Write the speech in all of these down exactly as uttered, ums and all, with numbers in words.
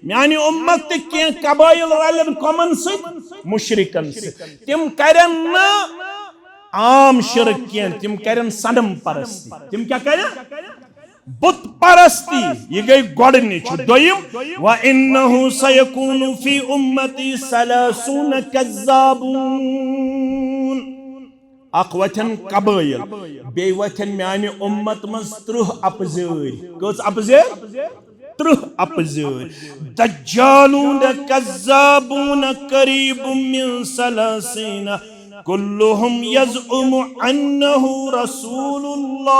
میانہِ امت تہِ کینٛہہ قبٲیل رلن کمن سۭتۍ؟ مشرکن سۭتۍ۔ تِم کرن نہٕ عام شرک کینٛہہ، تِم کرن صنم پرستی۔ تِم کیٛاہ کرن؟ بت پرستی۔ یہِ گٔے گۄڈٕنِچ۔ دوٚیِم، وَإِنَّهُ سَيَكُونُ فِي أُمَّتِي ثَلَاثُونَ كَذَّابُونَ۔ اکھ وۄتھن قبٲیل، بیٚیہِ وۄتھن میانہِ امت منٛز ترٕٛہ اپزٲرۍ۔ کٔژ اپزٲرۍ؟ ترٕٛہ اپزٲرۍ۔ دجالون کذابون قریب من ثلاثین، کلہم یزعم انہ رسول اللہ۔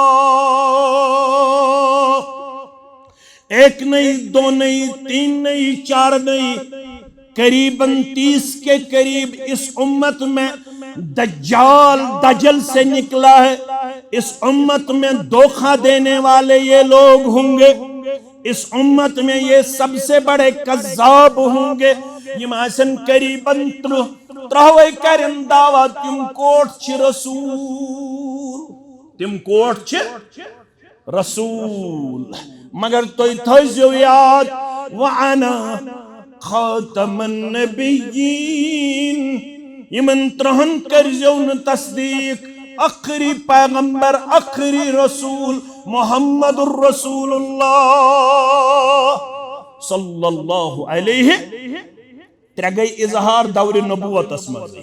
ایک نہیں، دو نہیں، تین نہیں، چار نہیں، قریباً تیس کے قریب اس امت میں دجال دجل سے نکلا ہے۔ اس امت میں دھوکہ دینے والے یہ لوگ ہوں گے۔ اس امت میں یہ سب سے بڑے کذاب ہوں گے۔ یم آسن قریباً ترہ، ترہوے کرن دعویٰ تم کوٹ چھ رسول۔ تم کوٹ چھ رسول۔ مگر تُہۍ تھٲیزیو یاد، وَأَنَا خَاتَمُ النَّبِيِّينَ۔ یِمن ترٛہن کٔرزیو نہٕ تصدیٖق، ٲخری پیغمبر، ٲخری رسول محمد رسول اللہ صلی اللہ علیہ۔ ترٛےٚ گٔے اظہار دورِ نبوتس منٛزٕے۔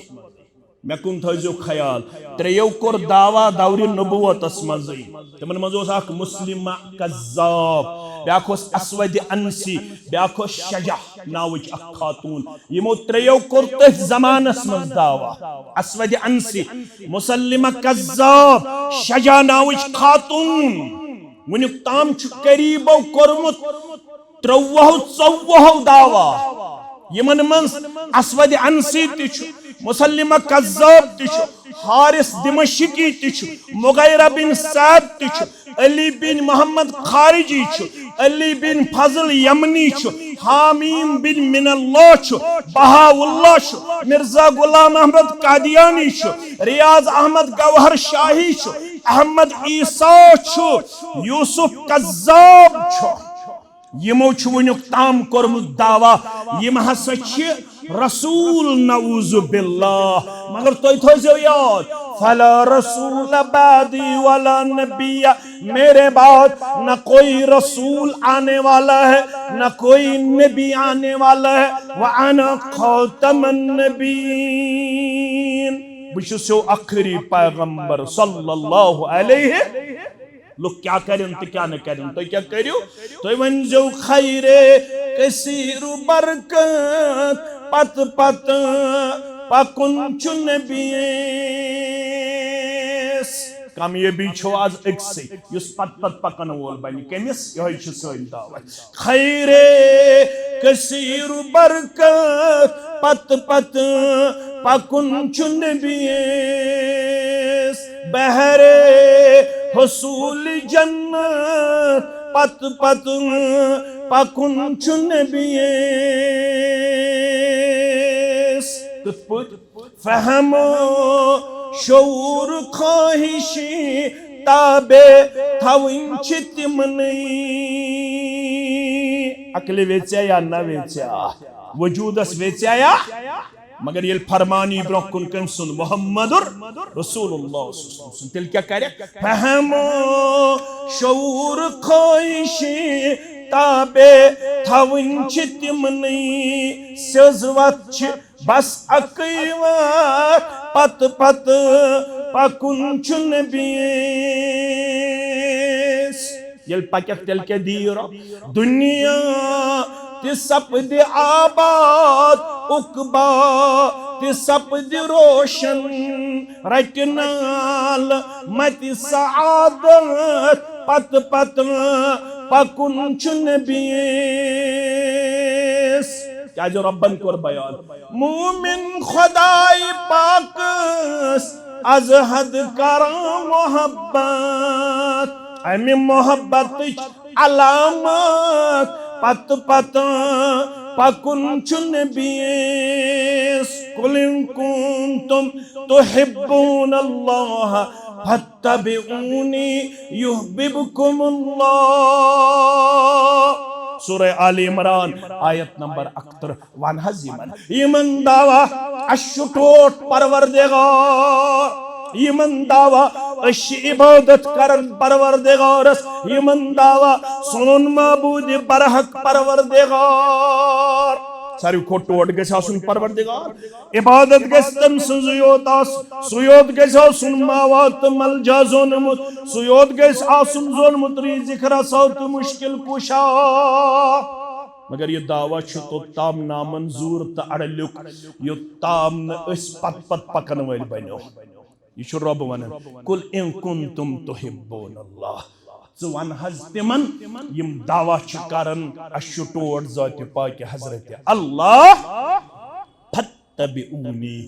مےٚ کُن تھٲیزیو خیال، ترٛیٚیو کوٚر دعویٰ دورِ نبوتس منٛزٕے۔ تِمن منٛز اوس اکھ مسلمہ کذاب، بیٛاکھ اوس اسود عنسی، بیٛاکھ اوس شجاع ناوٕچ اکھ خاتون۔ یِمو ترٛیٚیو کوٚر تٔتھۍ زمانس منٛز دعویٰ۔ اسود عنسی، مسلمہ کذاب، شجاع ناوٕچ خاتون۔ وُنیُک تام چھُ قریبو کوٚرمُت ترٛوہو ژوہو دعویٰ۔ یِمن منٛز اسود عنسی تہِ چھُ، مسلمہ کذاب تہِ چھُ، حارث دمشقی تہِ چھُ، مغیرہ بن سعد تہِ چھُ، علی بن محمد خارجی چھُ، علی بن فضل یمنی چھُ، حامیم بن من اللہ چھُ، بہاء اللہ چھُ، مرزا غلام احمد قادیانی چھُ، ریاض احمد گوہر شاہی چھُ، احمد عیسیٰ چھُ، یوسف کذاب چھُ۔ یِمو چھُ وُنیُک تام کوٚرمُت دعویٰ، یِم ہسا چھِ رسول، نعوذ باللہ۔ مگر تُہۍ تھٲیزیو یاد، فلا رسول بعدی ولا نبی، میرے بعد نہ کوئی رسول آنے والا ہے، نہ کوئی نبی آنے والا ہے، وانا خاتم النبیین، بہٕ چھُسو ٲخری پیغمبر صلی اللہ علیہ۔ لُکھ کیٛاہ کَرن تہٕ کیٛاہ نہٕ کَرن، تُہۍ کیٛاہ کٔرِو؟ تُہۍ ؤنۍزیو، خیرے کثیر برکت، پتہٕ پتہٕ پکُن چھُ نبیَس۔ کامیٲبی چھو آز أکسٕے، یُس پتہٕ پتہٕ پکن وول بنہِ۔ کٔمِس؟ یِہوٚے چھُ سٲنۍ دعوت۔ خیرے کثیر برکت، پتہٕ پتہٕ پکُن چھُ نبیَس۔ بہرے حصول جنت، پتہٕ پتہٕ پکُن چھُ نبیَس۔ کِتھ پٲٹھۍ؟ فہم و شعور خواہشی تابع تھاوٕنۍ چھِ تِمنٕے۔ عقلہِ ویژیا یا نہ ویژیا، وجودس ویژیا یا، مگر ییٚلہِ فرمان یی برونٛہہ کُن کٔمۍ سُنٛد؟ محمد رسول اللہ صلی اللہ علیہ وسلم سُنٛد، تیٚلہِ کیٛاہ کرِ؟ فہم و شعور خواہشی تابع تھاوٕنۍ چھِ تِمنٕے۔ سیٚز وتھ چھِ بس اکٕے وتھ، پتہٕ پتہٕ پکُن چھُ نبیَس۔ ییٚلہِ پککھ تیٚلہِ کیٛاہ دِیہِ رۄب؟ دُنیا تہِ سپدِ آباد، عقبیٰ تہِ سپدِ روشن، رٹہِ نال متہِ سعادت، پتہٕ پتہٕ پکُن چھُ نبیَس۔ کیٛازِ رۄبن کوٚر بیان، مومن خدائے پاکس از حد کران محبت، امہِ محبتٕچ علامت پتہٕ پتہٕ پکُن چھُ نبیَس۔ قل ان کنتم تحبون اللہ فاتبعونی یحببکم اللہ۔ سورہ آل عمران، آیت نمبر اکترہ۔ ون حظ یمن، یمن دعویٰ، اسہِ چھُ ٹوٹھ پروردگار، یمن دعویٰ، أسۍ چھِ عبادت کران پروردگارس، یمن دعویٰ، سون معبود برحق پروردگار۔ ساروی کھۄتہٕ ٹوٹھ گژھِ آسُن پروردگار۔ عبادت گژھِ تٔمۍ سٕنٛزٕے یوت آسٕنۍ، سُے یوت گژھِ آسُن ماوا تہٕ ملجا زونمُت، سُے یوت گژھِ آسُن زونمُت رزق رسا تہٕ مشکل کشا۔ مگر یہِ دعویٰ چھُ توٚت تام نامنظور تہٕ اڑلیُک، یوٚت تام نہٕ أسۍ پتہٕ پتہٕ پکن وٲلۍ بنو۔ یہِ چھُ رۄب ونان، "قل ان کنتم تحبون اللہ"۔ ژٕ ون حظ تِمن، یِم دعویٰ چھِ کران، "اسہِ چھُ ٹوٹھ ذاتِ پاکِ حضرت اللہ"، "فتبعونی"۔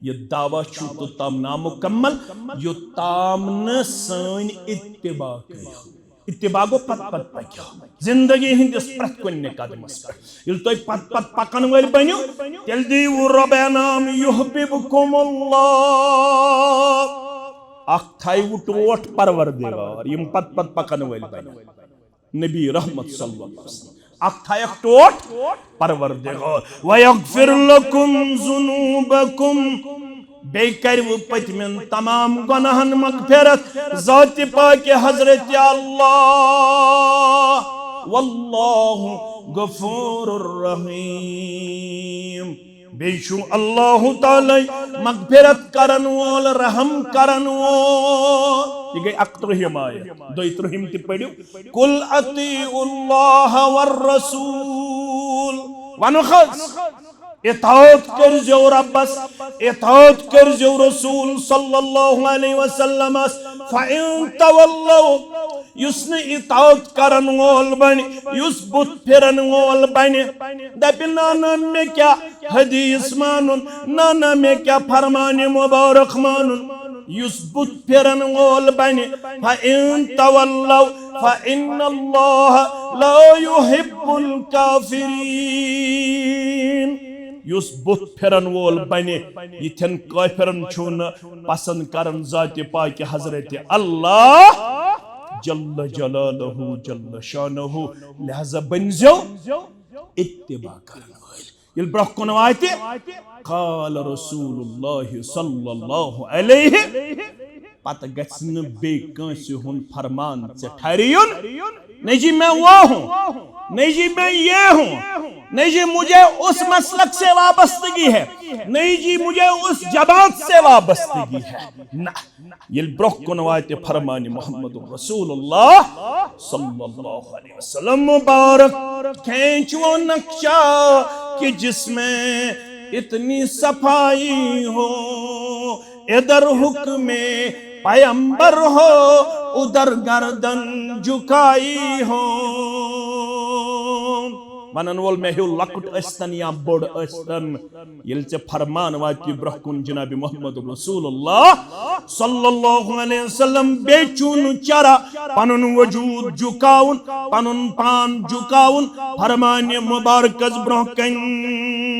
یہِ دعویٰ چھُ توٚت تام نامکمل، یوٚت تام نہٕ سٲنۍ اتباع کٔرِو۔ اتباع گوٚو پتہٕ پتہٕ پکیو۔ زندگی ہٕنٛدِس پرٛٮ۪تھ کُنہِ قدمس پٮ۪ٹھ ییٚلہِ تُہۍ پتہٕ پتہٕ پکن وٲلۍ بٔنِو، تیٚلہِ دِیِو رۄب انعام، یحببکم اللہ۔ اکھ تھایہِ وٕ ٹوٹھ پروردگار، یِم پتہٕ پتہٕ پکن وٲلۍ بٔنِو۔ نبی رحمت صلی اللہ علیہ وسلم۔ اکھ تھایکھ ٹوٹھ پروردگار۔ ویغفر لکم ذنوبکم۔ بیٚیہِ کرِ وٕ پٔتمٮ۪ن تمام گۄناہن مغفرت ذاتِ پاکِ حضرت اللہ۔ واللہ غفور رحیم۔ بیٚیہِ چھُ اللہ تعالیٰ مغفرت کرن وول، رحم کرن وول۔ یہِ گٔے اکترٕہِم آیت۔ دۄیہِ ترٕٛہِم تہِ پٔرِو۔ قل اطیعوا اللہ والرسول۔ ونُکھ حظ، اطاعت کٔرزیو رۄبس، اطاعت کٔرزیو رسول صلی اللہ علیہ وسلمس۔ فإن تولوا، یُس نہٕ اطاعت کرن وول بنہِ، یُس بُتھ پھِرن وول بنہِ، دپہِ، "نہ، نہ، مےٚ کیٛاہ حدیث مانُن، نہ، نہ، مےٚ کیٛاہ فرمانِ مبارک مانُن"، یُس بُتھ پھِرن وول بنہِ، فإن تولوا فإن اللہ لا يحب الكافرين۔ یُس بُتھ پھِرن وول بنہِ، یِتھٮ۪ن کٲفرن چھُنہٕ پسند کران ذاتِ پاکِ حضرت اللہ جل جلالہ جل شانہ۔ لہذا بٔنزیو اتباع کرن وٲلۍ۔ ییٚلہِ برٛونٛہہ کُن واتہِ، قال رسول اللہ صلی اللہ علیہ، پتہٕ گژھِ نہٕ بیٚیہِ کٲنٛسہِ ہُنٛد فرمان ژےٚ ٹھہرِ یُن۔ نہیں جی میں وہ ہوں، نہیں جی میں یہ ہوں، نہیں جی مجھے اس مسلک سے وابستگی ہے، نہیں جی مجھے اس جماعت سے وابستگی ہے۔ نہ، ییٚلہِ برٛونٛہہ کُن واتہِ فرمانِ محمد رسول اللہ صلی اللہ علیہ وسلم مبارک، کھینچ وہ نقشہ کہ جس میں اتنی صفائی ہو، ادھر حکم پیمبر ہو، ادھر گردن جھکائی ہو۔ ونن وول مےٚ ہیوٗ لۄکُٹ ٲسۍتن یا بوٚڑ ٲسۍتن، ییٚلہِ ژےٚ فرمان واتہِ برٛونٛہہ کُن جناب محمد رسول اللہ صلی اللہ علیہ وسلم، بیٚیہِ چھُنہٕ چرا پنُن وجود جُکاوُن، پنُن پان جُکاوُن فرمانِ مبارکس برٛونٛہہ کنہِ۔